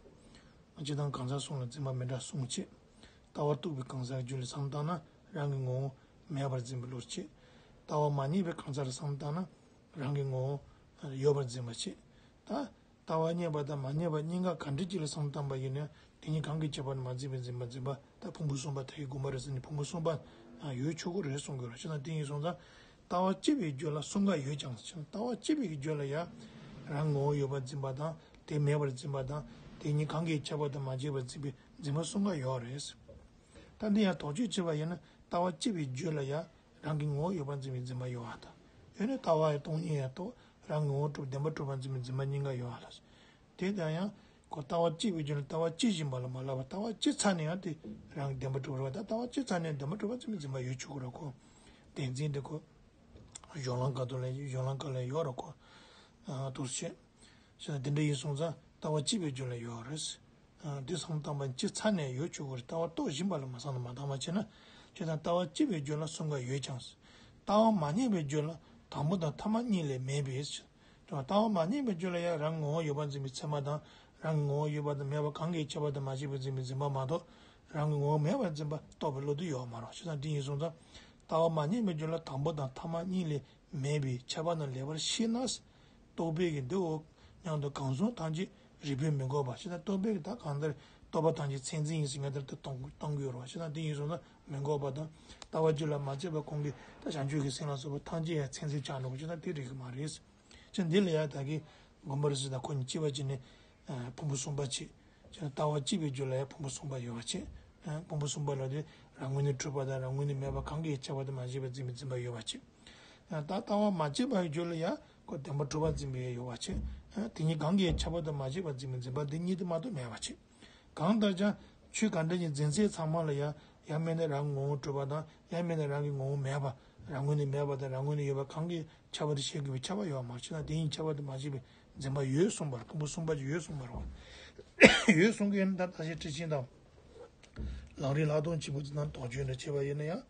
སྤྱིར་བཏང་གང་ཟག་གསུམ་ལ་འཛིན་པ་མི་འདྲ་གསུམ་བྱེད། ལྟ་བ་རྟོགས་པའི་གང་ཟག་རྒྱུད་ལ་བསམ་བཏང་ན་རང་གི་ངོ་བོ་མེད་པར་འཛིན་པའི་བློ་བྱེད། ལྟ་བ་མ་རྙེད་པའི་གང་ཟག་ལ་བསམ་བཏང་ན་རང་གི་ངོ་བོ་ཡོད་པར་འཛིན་པ་བྱེད། ད། ལྟ་བ་རྙེད་པ་དང་མ་རྙེད་པ་གཉིས་ཀ་ག་འདྲ་ཅིག་ལ་བསམ་བཏང་པ་ཡིན་ན་དེ་གཉིས་གང་གིས་ཁྱབ་པ་མ་འཛིན་པའི་འཛིན་པ་འཛིན་པ་ད་ཕུང་པོ་གསུམ་པ་དེ་གི་དགོངས་པ་རེད་ཟེར་ནས་ཕུང་པོ་གསུམ་པ་ཡོད་ཆོག་གི་རེད་གསུང་གི་རེད། ཅི་ན་དེ་ཡིན་སོང་ཙང་ལྟ་བ་སྐྱེས་པའི་རྒྱུད་ལ་གསུམ་ཀ་ཡོད་ཀྱང་ཟེར། ལྟ་བ་སྐྱེས་པའི་རྒྱུད་ལ་ཡང་རང་ངོ་བོ་ཡོད་པར་འཛིན་པ་དང་དེ་མེད་པར་འཛིན་པ་དང་དེ་གཉིས་གང་གིས་ཁྱབ་པ་དང་མ་ཕྱེད་པར་འཛིན་པའི་འཛིན་པ་གསུམ་ཀ་ཡོད་རེད། ད་འདི་ཡང་དོགས་གཅོད་བྱས་པ་ཡིན་ན་ལྟ་བ་སྐྱེས་པའི་རྒྱུད་ལ་ཡང་རང་གི་ངོ་བོ་ཡོད་པར་འཛིན་པའི་འཛིན་པ་ཡོད་པ་དང་། ཡོད་ནས་ལྟ་བ་ཡང་སྟོང་ཉིད་ཡང་རྟོགས་རང་ངོ་བོ་གྲུབ་བདེན་པར་གྲུབ་པར་འཛིན་པའི་འཛིན་པ་གཉིས་ཀ་ཡོད་པ་ལ། དེ་ལྟར་ཡང་ཁོ་ལྟ་བ་སྐྱེས་པའི་རྒྱུད་ལ་ལྟ་བ་སྐྱེ་བཞིན་པ་ལ་མ་བསླབ་པར་ལྟ་བ་སྐྱེས་ཚར་ནས་ཡང་དེ་རང་གི་བདེན་པར་གྲུབ་པར་བ་དང་ལྟ་བ་སྐྱེས་ཚར་ནས་བདེན་པར་གྲུབ་པར་འཛིན་པའི་འཛིན་པ་ཡོད་ཆོག་གི་རེད། ཁོ་བདེན་འཛིན་དེ་ཁོ་གཞུང་ལམ་ཁ་ཐོག་ལ་གཞུང་ལམ་ཁ་ལ་ཡོད་རེད་ཁོ། ཨ། དུ་བཤད། བྱས་ན་དེ་འདྲ་ཡིན་སོང་ཙང་ལྟ་བ་སྐྱེས་པའི་རྒྱུད་ལ་ཡོད་རེད། ཨ། དེ་བསམ་བཏང་པ་སྐྱེས་ཚར་ནས་ཡོད་ཆོག་གི་རེད། ལྟ་བ་རྟོགས་བཞིན་པ་ལ་མ་བསམ་ན་མ་བཏང་བ་བྱས་ན། བྱས་ཙང་ལྟ་བ་སྐྱེས་པའི་རྒྱུད་ལ་གསུམ་ཀ་ཡོད་ཀྱང་། ལྟ་བ་མ་རྙེད་པའི་རྒྱུད་ལ་དང་པོ་དང་ཐ་མ་གཉིས་ལས་མེད་པས། ལྟ་བ་མ་རྙེད་པའི་རྒྱུད་ལ་ཡང་རང་ངོ་བོ་ཡོད་པར་འཛིན་པའི་ཚད་མ་དང་རང་གི་ངོ་བོ་ཡོད་པ་དང་མེད་པ་གང་གིས་ཁྱབ་པ་དང་མ་ཕྱེད་པར་འཛིན་པའི་འཛིན་པ་མ་གཏོགས་རང་གི་ངོ་བོ་མེད་པར་འཛིན་པ་རྟོགས་པའི་བློ་དེ་ཡོད་མ་རེད། བྱས་ཙང་དེ་ཡིན་སོང་ཙང་ལྟ་བ་མ་རྙེད་པའི་རྒྱུད་ལ་དང་པོ་དང་ཐ་མ་གཉིས་ལས་མེད་པས་ཁྱབ་པ་རྣམས་ལེགས་པར་ཤེས་ན། རྟོག་པས་ཀྱི་འདི་འོ་སྙམ་དུ་གང་གསུངས་ཐམས་ཅད་རིགས་པས་མི་འགོག་པ། བྱས་ཙང་རྟོག་པས་ཀྱི་ད་གང་ལྟར་རྟོག་པ་ཐམས་ཅད་མཚན་འཛིན་ཡིན་ཟེར་ངས་ད་ལྟ་གཏོང་གཏོང་གི་ཡོད་རེད་བ། བྱས་ཙང་དེ་ཡིན་སོང་ན་མི་འགོག་པ་དང་ལྟ་བ་རྒྱུད་ལ་མ་སྐྱེས་པ་ཁོང་གིས་ད་བྱང་ཆུབ་ཀྱི་སེམས་ལ་སོགས་པ་ཐམས་ཅད་ཡང་མཚན་འཛིན་ཆགས་འགྲོ་གི། བྱས་ཙང་དེ་རིགས་ཀྱི་མ་རེད། བྱས་འདི་ལ་ཡང་ད་གིན་དགོངས་པ་རེད་ཟེར་ད་ཁོ་གཉིས་གཅིག་པ་གཅིག་ནི་ཕུང་པོ་གསུམ་པ་བྱས། བྱས་ན་ལྟ་བ་སྐྱེས་པའི་རྒྱུད་ལ་ཡང་ཕུང་པོ་གསུམ་པ་ཡོད་པ་བྱས། ཕུང་པོ་གསུམ་པ་ལ་དེ་རང་ངོས་ནས་གྲུབ་པ་དང་རང་ངོས་ནས་མེད་པ་གང་གིས་ཁྱབ་པ་དང་མ་ཕྱེད་པར་འཛིན་པའི་འཛིན་པ་ཡོད་པ་བྱས། ད་ལྟ་བ་མ་སྐྱེས་པའི་རྒྱུད་ལ་ཡང་ཁོ་བདེན་པར་གྲུབ་པར་འཛིན་པའི་ཡོད་པ་བྱས། དེ་གཉིས་གང་གིས་ཁྱབ་པ་དང་མ་ཕྱེད་པར་འཛིན་པའི་འཛིན་པ་འདི་གཉིས་དེ་མ་གཏོགས་མེད་པ་བྱས། གང་ལྟར་ཀྱང་ཆོས་ག་འདྲ་ཞིག་འཛིན་ཚད་ཚང་མ་ལ་ཡང་ཡང་མིན་ན་རང་ངོ་བོ་གྲུབ་པ་དང་ཡང་མིན་ན་རང་གི་ངོ་བོ་མེད་པ། རང་ངོས་ནས་མེད་པ་དང་རང་ངོས་ནས་ཡོད་པ་གང་གིས་ཁྱབ་པ་དེ་ཤེས་དགོས་པའི་ཁྱབ་པ་ཡོད་མ་རེད། ཅེ་ན་དེ་ཡིན་ཁྱབ་པ་དེ་མ་ཤེས་པའི་འཛིན་པ་ཡོད་གསུངས་པར་ཕུང་པོ་གསུམ་པ་ཅིག་ཡོད་གསུངས་པ་རེད། ཡོད་གསུང་གི་ཡིན་ན་ད་རྩ་ཤེ་ཊཱིཀ་ཆེན་དང་ལམ་རིམ་ལྷག་མཐོང་ཆེན་པོ་དེ་ནང་དོགས་གཅོད་འདྲ་བྱས་པ་ཡིན་ན་ཡང་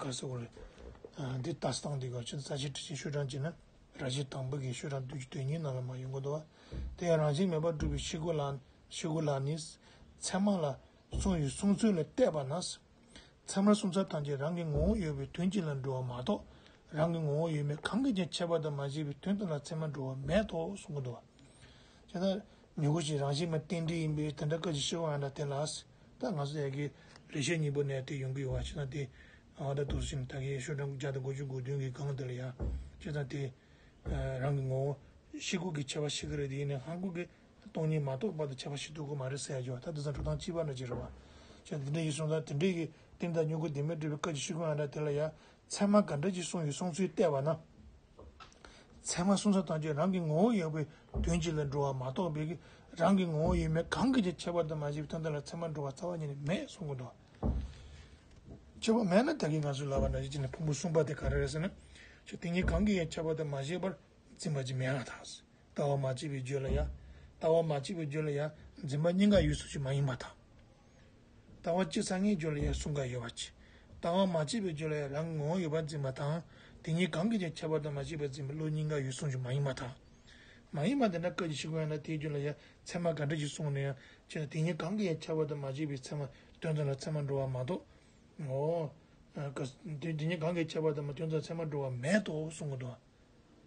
ག་རེ་ཟེར་དགོས་རེད། འདི་ལྟ་སྟངས་འདི་ག་ཅེ་ན་རྩ་ཤེ་ཊཱིཀ་ཆེན་ཤོག་གྲངས་བྱས་ན། རང་བཞིན་དང་པོ་གི་ཤོག་གྲངས་བདུན་ཅུ་དོན་གཉིས་ནང་ལ་མར་ཡོང་གི་འདུག་བ། དེ་ཡང་རང་བཞིན་མེད་པར་སྒྲུབ་པའི་ཤེས་སྒོ་ལ་ཤེས་སྒོ་ལ་ནི། ཚད་མ་ལ་གསུངས་ཡོད་གསུངས་ཚུལ་ལ་བལྟས་པ་ན། ཚད་མར་གསུངས་ཚུལ་ཐམས་ཅད་རང་གི་ངོ་བོ་ཡོད་པའི་དོན་གཅིག་ལ་འགྲོ་བ་མ་གཏོགས་རང་གི་ངོ་བོ་ཡོད་མེད་གང་གིས་ཀྱང་ཁྱབ་པ་དང་མ་ཕྱེད་པའི་དོན་དེ་ལ་ཚད་མར་འགྲོ་བ་མེད་དོ་གསུང་གི་འདུག་བ། བྱས་ན་མྱུ་གུ་ཞིག་རང་བཞིན་མེད་རྟེན་འབྲེལ་ཡིན་པས་དེ་འདྲ་སྐད་ཅིག་ཤོད་པ་ཡང་འདྲ་དེ་ལ། ད་ང་ཚོ་ཡ་གི་ལེགས་བཤད་སྙིང་པོ་ནས་དེ་ཡོང་གི་ཡོད་བ། བྱས་ན་དེ་ཨ་ད་དུ་ཕྱིན་ད་གི་ཤོག་གྲངས་བརྒྱ་དང་དགུ་བཅུ་གོ་བདུན་གི་སྒང་དེ་ལ་ཡ། བྱས་ཙང་དེ་རང་གི་ངོ་བོ་ཤེས་སྒོ་གི་ཁྱད་པར་ཤེས་ཀྱི་རེད། དེ་ཡིན་ནའི་ཧང་གོ་གི་སྟོང་ཉིད་མ་རྟོགས་བར་དུ་ཁྱད་པར་ཤེས་ཐུབ་ཀྱི་མ་རེད་ཟེར་ཡ་ཅིག་ཡོད། ད་དེ་ཚོ་འགྲོ་སྟངས་གཅིག་པ་འདྲ་ཅིག་རེད་བ། བྱས་ཙང་དེ་འདྲ་ཡིན་སོང་ཙང་དེ་འདྲའི་གི་ དེ་འདྲ་མྱུ་གུ་ལྡན་མིན་སྒྲུབ་པའི་སྐབས་ཀྱི་ཤེས་ཁུངས་ཡང་འདྲ་དེ་ལ་ཡང་ཚད་མ་ག་འདྲ་ཅིག་གསུངས་ཡོད་གསུངས་ཚུལ་བལྟས་པ་ན། ཚད་མ་གསུངས་ས་ཐམས་ཅད་རང་གི་ངོ་བོ་ཡོད་པའི་དོན་གཅིག་ལ་འགྲོ་བ་མ་གཏོགས་པའི་གི་རང་གི་ངོ་བོ་ཡོད་མེད་གང་གིས་ཀྱང་ཁྱད་པར་དུ་མ་བྱས་པའི་དོན་དག་ལ་ཚད་མར་འགྲོ་བ་རྩ་བ་ཉིད་ནས་མེད་གསུང་གི་འདུག་ཁྱད་པར་མེད་ན་ད་གིན་ང་ཚོས་ལབ་པ་འདྲ་ཞིག་བྱས་ནས་ཕུང་པོ་གསུམ་པ་དེ་ག་རེ་རེད་ཟེར་ན། ཆོས་དེ་ཉིད་གང་གིས་ཀྱང་ཁྱད་པར་དུ་མ་བྱས་པར་འཛིན་པ་ཅིག་མེད་པར་ཐལ། ལྟ་བ་མ་དཔྱད་པའི་རྒྱུད་ལ་ཡང་། ལྟ་བ་མ་དཔྱད་པའི་རྒྱུད་ལ་ཡང་འཛིན་པ་གཉིས་ཀ་ཡོད་གསུངས་ཤིག་མ་ཡིན་པར་ཐལ། ལྟ་བ་དཔྱད་ཚར་མཁན་རྒྱུད་ལ་ཡང་གསུམ་ཀ་ཡོད་པ་ཅིག་ལྟ་བ་མ་དཔྱད་པའི་རྒྱུད་ལ་ཡང་རང་ངོ་བོ་ཡོད་པར་འཛིན་པ་དང་། དེ་ཉིད་གང་གིས་ཀྱང་ཁྱད་པར་དུ་མ་བྱས་པར་འཛིན་པའི་བློ་གཉིས་ཀ་ཡོད་གསུངས་ཤིག་མ་ཡིན་པར་ཐལ། མ་ཡིན་པ་དེ་འདྲ་སྐབས་ཀྱི་ཤེས་ཁུངས་ཡང་འདྲ་དེའི་རྒྱུད་ལ་ཡང་ཚད་མ་ག་འདྲ་ཞིག་གསུངས་ནས་ཡང་ཆེ་ན་དེ་ཉིད་གང་གིས་ཡང་ཁྱད་པར་དུ་མ་བྱས་པའི་ཚད་མ་དོན་དམ་ལ་ཚད་མར་འགྲོ་བ་མ་གཏོགས། འོ། དེ་དེ་ཉིད་གང་གིས་ཁྱད་པར་དུ་མ་དོན་དམ་ཚད་མར་འགྲོ་བ་མེད་དོ་གསུང་གི་འདུག་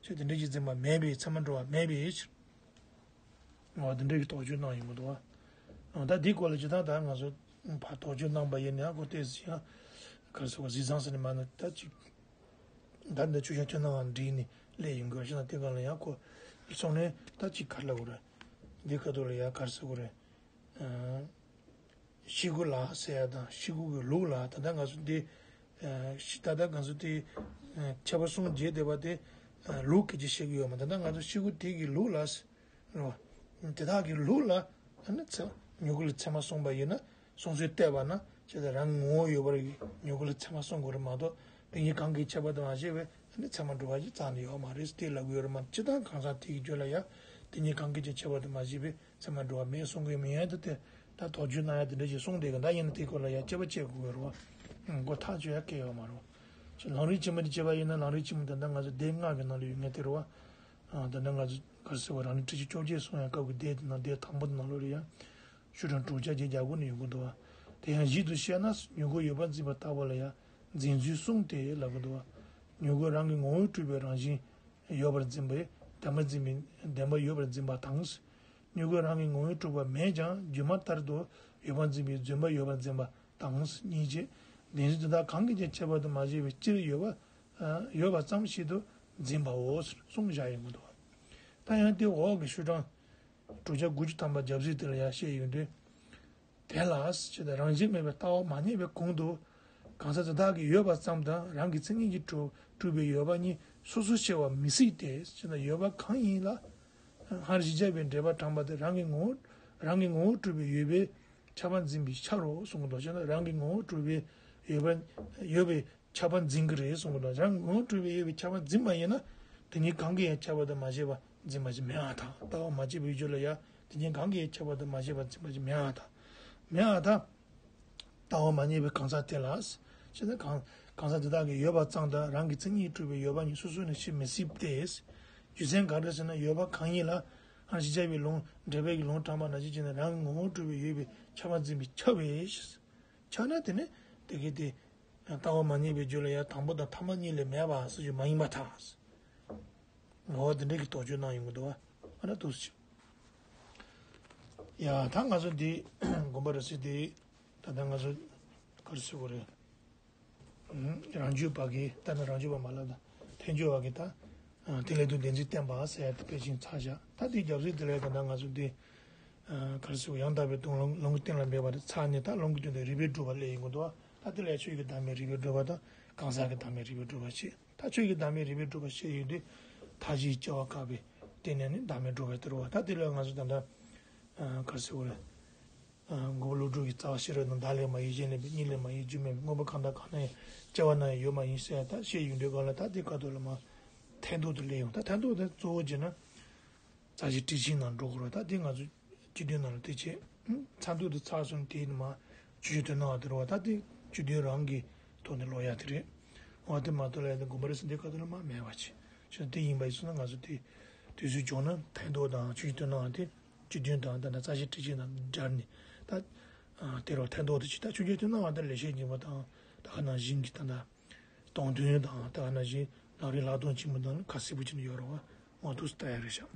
ཆོས་དེ་འདྲ་ཞིག་འཛིན་པ་མེད་པའི་ཚད་མར་འགྲོ་བ་མེད་པའི་ཕྱིར། འོ་དེ་འདྲ་གི་དོགས་གཅོད་གནང་ཡོང་གི་འདུག་བ། ད་འདིའི་སྐོར་ལ་ཇི་ལྟར་ད་ང་ཚོ་ཕར་དོགས་གཅོད་གནང་པ་ཡིན་ན་ཡང་ཁོ་ཏོག་ཙམ་ཡང་ག་རེ་ཟེར་བ་གཟིགས་ཚང་ཟེར་ནས་མ་ན་ད་ཅིག་ད་འདི་ཆོས་ཞན་ཁྱོད་ནང་འདྲིས་ནས་སླེབས་ཡོང་གི་རེད་ན་དེ་ག་ལ་ཡང་ཁོ་སོང་ནས་ད་ཅིག་ག་རེ་ལབ་དགོས་རེད། འདི་ཁ་ཐོག་ལ་ཡང་ག་རེ་ཟེར་དགོས་རེད། ཤེལ་སྒོ་ལ་ཟེར་ཡ་དང་ཤེལ་སྒོ་གི་ལུགས་ལ་ད་ལྟ་ང་ཚོ་འདི། ད་ལྟ་ང་ཚོ་འདི། ཁྱད་པར་གསུམ་རྒྱས་བསྡད་པ་དེ། ལུགས་སྐད་ཆ་བཤད་ཀྱི་ཡོད་མ་ད་ལྟ་ང་ཚོ་ཤེལ་སྒོ་དེ་གི་ལུགས་ལ། རེད་བ། དེ་དག་གི་ལུགས་ལ། ཨ་ནི་ཚད། མྱུ་གུ་ལ་ཚད་མ་གསུངས་པ་ཡིན་ན་གསུངས་ཚུལ་བལྟས་པ་ན་ཇི་ལྟར་རང་ངོ་བོ་ཡོད་པར་མྱུ་གུ་ལ་ཚད་མ་གསུངས་དགོས་རེད་མ་གཏོགས་དེ་གཉིས་གང་གིས་ཁྱད་པར་དུ་མ་བྱས་པས་ཨ་ནི་ཚད་མར་འགྲོ་བ་ཞིག་རྩ་ནས་ཡོད་མ་རེད་དེ་ལབ་ཀྱི་ཡོད་རེད་མ་ཇི་ལྟར་གང་ཟག་དེ་གི་རྒྱུད་ལ་ཡང་དེ་གཉིས་གང་གིས་ཀྱང་ཁྱད་པར་དུ་མ་བྱས་པས་ཚད་མར་འགྲོ་བ་མེད་གསུང་གི་མིན་ཡང་དེ་དེ་ད་དོགས་གཅོད་གནང་ཡ་དེ་འདྲ་ཞིག་གསུངས་བསྡད་གི་ད་ཡིན་ན་དེའི་སྐོར་ལ་ཡང་དཔྱད་པ་བྱེད་དགོས་ཀྱི་རེད་བ། མགོ་ཐག་གཅོད་ཡ་གལ་ཡོད་མ་རེད་བ། ལམ་རིམ་ཆེན་མོ་དེ་བྱས་པ་ཡིན་ན་ལམ་རིམ་ཆེན་མོ་དེ་འདྲ་ང་ཚོ་སྡེ་ལྔ་གི་ནང་ལ་ཡོད་ངེས་དེ་རེད་བ། ད་ནི་ང་ཚོ་ག་རེ་ཟེར་བ་རང་ལུགས་ཁྲིད་ཀྱི་བཅོ་བརྒྱད་གསུང་ཡང་སྐབས་ཀྱི་སྡེ་དེ་ནང་སྡེ་དང་པོ་དེ་ནང་ལོགས་ལ་ཡང་ཤུ་གྲངས་དྲུག་བརྒྱ་བརྒྱད་བརྒྱ་དགུ་ནས་ཡོང་གི་འདུག་བ། དེ་ཡང་ཞིབ་ཏུ་བཤད་ན་མྱུ་གུ་ཡོད་པར་འཛིན་པ་ལྟ་བུ་ལ་ཡང་འཛིན་ཚུལ་གསུམ་སྟེ་ལབ་ཀྱི་འདུག་བ། མྱུ་གུ་རང་གི་ངོ་བོས་གྲུབ་པའི་རང་བཞིན་ཡོད་པར་འཛིན་པས་བདེན་པར་འཛིན་པའི་བདེན་པ་ཡོད་པར་འཛིན་པ་དང་། མྱུ་གུ་རང་གི་ངོ་བོས་གྲུབ་པ་མེད་ཀྱང་སྒྱུ་མ་ལྟར་དུ་ཡོད་པར་འཛིན་པའི་རྫུན་པ་ཡོད་པར་འཛིན་པ་དང་གཉིས་ཀྱིས་བདེན་འཛིན་དེ་དག་གང་གིས་ཀྱང་ཁྱད་པར་དུ་མ་བྱས་པའི་སྤྱིར་ཡོད་པ། ཡོད་པ་ཙམ་ཞིག་ཏུ་འཛིན་པའོ་གསུངས་བཞག་ཡོད་མི་འདུག་ད་ཡང་དེ་འོག་གི་ཤུ་གྲངས་དྲུག་བརྒྱ་དགུ་བཅུ་ཐམ་པ་རྒྱབ་གཟིགས་དེ་ལ་ཡང་བཤད་ཡོང་དུས། དེ་ལ་ཞེས་དང་རང་བཞིན་མེད་པའི་ལྟ་བ་མ་རྙེད་པའི་གོང་དུ། གང་ཟག་དེ་དག་གིས་ཡོད་པ་ཙམ་དང་རང་གི་མཚན་ཉིད་ཀྱིས་གྲུབ་གྲུབ་པའི་ཡོད་པ་གཉིས་སོ་སོར་ཕྱེ་བ་མི་སྲིད་དེ་ཞེས་དང་ཡོད་པ་གང་ཡིན་ལ། སྔར་བཞི་བརྒྱ་པའི་འགྲེལ་པ་དྲངས་པ་དེ་རང་གི་ངོ་བོ་རང་གི་ངོ་བོ་གྲུབ་པའི་ཡོད་པའི་ཁྱབ་པ་འཛིན་པའི་ཆ་རོ་གསུངས་པ་དང་ཞེས་དང་རང་གི་ངོ་བོ་གྲུབ་པའི་ཡོད་པ་ཡོད་པའི་ཁྱབ་པ་འཛིན་གྱི་རེད་གསུངས་པ་དང་རང་ངོ་བོ་གྲུབ་པའི་ཡོད་པའི་ཁྱབ་པ་འཛིན་པ་ཡིན་ན་དེ་ཉིད་གང་གིས་ཡང་ཁྱབ་པ་དང་མ་བྱས་པ་འཛིན་པ་ཞིག་མེད་པར་ཐལ། ལྟ་བ་མ་དཔྱད་པའི་རྒྱུད་ལ་ཡང་དེ་ཉིད་གང་གིས་ཡང་ཁྱབ་པ་དང་མ་བྱས་པ་འཛིན་པ་ཞིག་མེད་པར་ཐལ། མེད་པར་ཐལ། ལྟ་བ་མ་རྙེད་པའི་གང་ཟག་དེ་ལ། ཞེས་ན་གང་གང་ཟག་དེ་དག་གིས་ཡོད་པ་ཙམ་དང་རང་གི་མཚན་ཉིད་གྲུབ་པའི་ཡོད་པ་གཉིས་སོ་སོ་ནས་ཕྱེ་མི་སྲིད་དེ། རྒྱུ་མཚན་ག་རེ་ཟེར་ན་ཡོད་པ་གང་ཡིན་ལ། སྔར་བཞི་བརྒྱ་པའི་ལུང་འགྲེལ་པའི་གི་ལུང་དྲངས་པ་ནང་བཞིན་བྱས་ན་རང་གི་ངོ་བོ་གྲུབ་པའི་ཡོད་པའི་ཁྱབ་པ་འཛིན་པའི་ཁྱབ་པས། ཁྱབ་ན་དེ་ནི་དེ་གའི་དེ། ལྟ་བ་མ་རྙེད་པའི་རྒྱུད་ལ་ཡང་དང་པོ་དང་ཐ་མ་གཉིས་ལས་མེད་པ་སོགས་ཀྱི་མ་ཡིན་པར་ཐལ། ངོ་བོ་འདི་འདྲའི་གི་དོགས་གཅོད་གནང་ཡོང་གི་འདུག་བ། ཨ་ན་ཐུགས་རྗེ་ཆེ། ཡ་ད་ང་ཚོ་འདི་དགོན་པ་རུ་སྲིད་དེ་ད་ལྟ་ང་ཚོ་ག་རེ་ཟེར་དགོས་རེད། རང་རྒྱུད་པ་གི་ད་ནི་རང་རྒྱུད་པ་མ་ལབ་ད་ཐལ་འགྱུར་བ་གི་ད་དེ་ལས་དུ་བདེན་འཛིན་བསྟན་པ་ཟེར་ཡ་དེ་ཕལ་ཆེར་ཚར་བཞག་ད་དེ་རྒྱབ་ཟིག་དེ་ལས་ད་ལྟ་ང་ཚོ་འདི་ག་རེ་ཟེར་དགོས་ཡང་དག་པའི་དོན་ལོངས་ལོངས་སྐུ་གཏན་ལ་འབེབས་པ་དེ་ཚར་ནས་ད་ལོངས་སྐུ་སྟོན་པའི་རིགས་པས་སྒྲུབ་པ་སླེབས་ཡོང་གི་འདུག་བ། ད་དེ་ལས་ཆོས་ཀྱི་བདག་མེད་རིགས་པས་སྒྲུབ་པ་དང་གང་ཟག་གི་བདག་མེད་རིགས་པས་སྒྲུབ་པ་བྱེད། ད་ཆོས་ཀྱི་བདག་མེད་རིགས་པས་སྒྲུབ་པ་བཤད་ཡོད་དུས། མཐའ་བཞིའི་སྐྱེ་བ་བཀག་པའི་སྟེང་ནས་ནི་བདག་མེད་སྒྲུབ་པའི་དེ་རུ་བ། ད་དེ་ལས་ང་ཚོ་ད་ལྟ་ག་རེ་ཟེར་དགོས་རེད། མགོན་པོ་ཀླུ་སྒྲུབ་ཀྱི་རྩ་བ་ཤེས་རབ་དང་བདག་ལས་མ་གཡོས་གཞན་ལས་མེད་གཉིས་ལས་མ་གཡོས་རྒྱུ་མེད་མངོན་པར་གང་དག་གང་ན་ཡང་སྐྱེ་བ་ན་ཡང་ཡོད་མ་ཡིན་ཟེར་ཡ་ད་བཤད་ཡོང་དུས་ག་ལ་ད་དེ་ཁ་ཐོག་ལ་མ་ཐལ་འདུག་ཏུ་སླེབས་ཡོང་ད་ཐལ་འདུག་དེ་གཙོ་བོ་བྱས་ན། རྩ་ཤེ་ཊཱིཀ་ཆེན་ནང་འགྲོ་དགོས་རེད་ད་དེ་ང་ཚོ་སྤྱི་དོན་ནང་ལ་དེ་བྱས། ཚར་འདུག་དེ་ཚར་སོང་དེ་ནི་མ་ཆོས་ཞུ་དོན་ནང་དེ་རུ་བ་ད་དེ་སྤྱི་དོན་རང་གི་ཐོག་ནས་ལོག་ཡ་དེ་རེད། འོ་དེ་མ་གཏོགས་ལ་ཡ་དེ་དགོན་པ་རེ་ཟིན་དེ་ཁ་ཐོག་ལ་མ་མེད་པ་བྱས། ཞེས་དེ་ཡིན་པ་ཡིན་སོང་ན་ང་ཚོ་དེ་དུས་ཚོད་བྱུང་ན་ཐལ་འདུག་དང་ཆོས་ཞུ་དོན་ནང་དེ་སྤྱི་དོན་དང་ད་ལྟ་རྩ་ཤེ་ཊཱིཀ་ཆེན་དང་སྦྱར་ནས་ད་དེ་རུ་ཐལ་འདུག་དེ་བྱས་ད་ཆོས་ཞུ་དོན་ནང་ད་ལེགས་བཤད་སྙིང་པོ་དང་ད་ག་ནང་བཞིན་གྱི་ད་ལྟ། སྟོང་ཐུན་དང་ད་ག་ནང་བཞིན་ལམ་རིམ་ལྷག་མཐོང་ཆེན་མོ་དང་ཁ་གསལ་པོ་བྱས་ནས་ཡོད་རེད་བ། མ་ཐུག་སྟ་ཡ་རེད་ཤག